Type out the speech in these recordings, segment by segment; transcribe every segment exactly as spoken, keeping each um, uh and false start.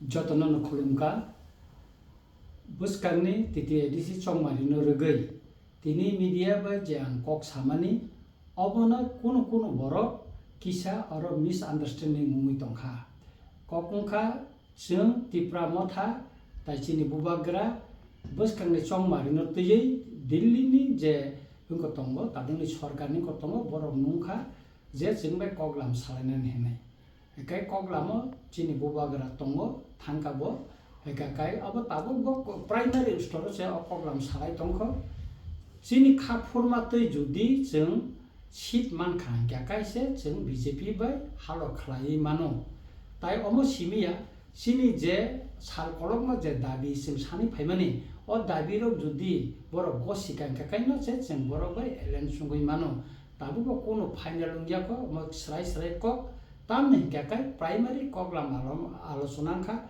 Jotono no khulumkha. Bwskangni T T A D C chongmarino rwgwi tini media bai je ang kok samani, obono kunu kunu borok kisa oro misunderstanding wngwi tongkha. Kok wngkha, chwng Tipra Motha tai chini bubagra bwskangni chongmarino twiwi Delhi ni je wngkha tongo, tadingni sorkarni wngkha tongo, borok nungkha je chwng bai koklam salainani hinwi. Hinkhe koklamo chini bubagra tongo, thangkha bo. Hinkhe kai abo tabuk bo primary store o se o koklam salai tongkho. Chini kha phurma twi judi chwng seat mankha hinkhe kai se chwng B J P bai halo khlaiwi mano. Tai omo simiya chini je sal kolokma je dabi chwng sani phaimani, o dabi rok judi borok gosika hinkhe kai no se chwng borok bai alliance wngwi mano. Tabuk bo kunu final wngya kho, omo srai srai kok. Tamni hinkhe kai primary koklam alo-, alochona wngkha.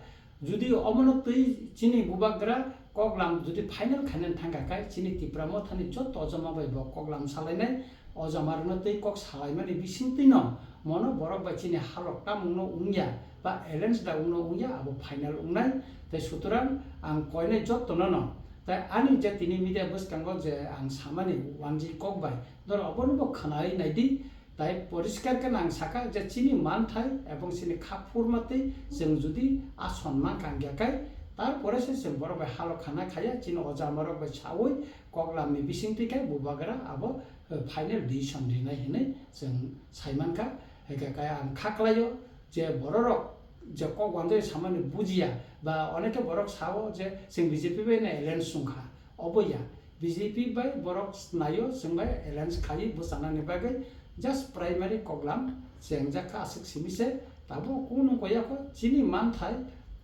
Judi omono twi chini bubagra koklam judi final khainani thangkha kai, chini Tipra Mothani joto ojama bai bo koklam salainai, ojama rokno twi kok salaimani bisingtwi no mono borok bai chini halok tamungno wngya ba alliance da wngno wngya abo final wngnai. Tai sutorang ang koinai jotono no, tai ani je tini media bwskango je ang samani wanji kok bai, norok obono bo khwnai naidi. Tai poriskar khe nang sakha je chini manthai ebong chini kha phurma twi chwng judi ason mankha hinkhe kai, tarpore se chwng borok bai halo khana khaya, chini oja amarok bai saui koklamni bisingtwi khe bubagra abo, eh, final decision rinai hinwi chwng saimankha. Hinkhe kai ang kha klaio je bororok je kok wanjagwi samani bujiya ba onekhe borok sao je chwng B J P bai no alliance wngkha, obo ya. B J P bai borok naio chwng bai alliance khaiwi bwchanani bagwi just primary koklam chengjak kha aswk simi se, tabuk kunu koya kho chini manthai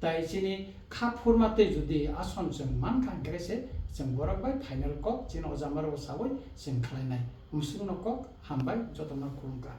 tai chini kha phurma twi judi ason chwng mankha hinkhe se chwng borok bai final kok chini oja amarok saui chwng khlainai. Mwswkno kok hambai, jotono khulumkha.